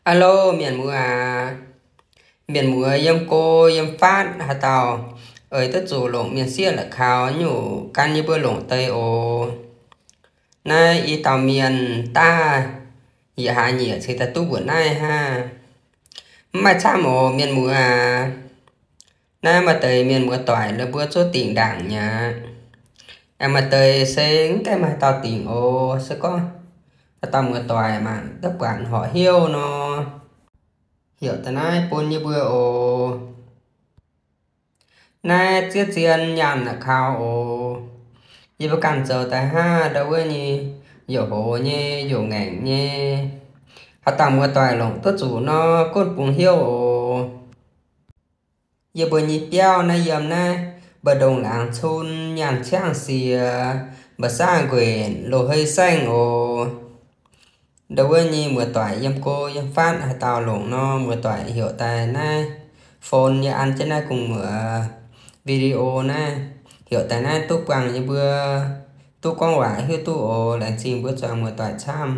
Hello mienh muoz aac, mienh muoz yiem go yiem fatv haaix dauh oix duqv zuqc longc mienh sieqv la'kauv nyungc gan yie mbuo longc deix oc. Naaiv i dauh mienh daaih yietc hlaax nyieqc ceix daaih duqv mbuoqc naaiv hnangv. Mv maaih camv oc mienh muoz aac. Naaiv maaih deix mienh muoz-doic la'buo zuov dingc ndaangc mi'aqv. Aengx maaih deix se mv gaengh maaih haaix dauh dingc oc. Se gorngv haaix dauh muoz-doic mangc duqv buatc horpc hnyouv nor, heuc daaih naaiv bun yie mbuo oc. Naaiv ziex zien nyaanh la'kauv oc. Yie mbuo ganh zoux daaih hnangv ndau wuov nyei, youc hoz nyei, youc ngaengc nyei. Haaix dauh muoz-doic longc duqv zuqc nor, gunv bungx hnyouv oc. Yie mbuo nyei biauv naaiv yiem naaiv Mba'ndongx Laangz Cun, Nyaanh Ciangv Siex, Mba'saangv Nquenc, Loz-Hei Saengv oc. Ndau wuov nyei muoz-doic yiem go yiem fatv haaix dauh longc nor, muoz-doic heuc daaih naaiv phone yie an jienv naaiv gu'nguaaz video naaiv, heuc daaih naaiv duqv buangh yie mbuo duqv gorngv waac hiuv duqv oc. Laengz zingh mbuo zuangx muoz-doic camv.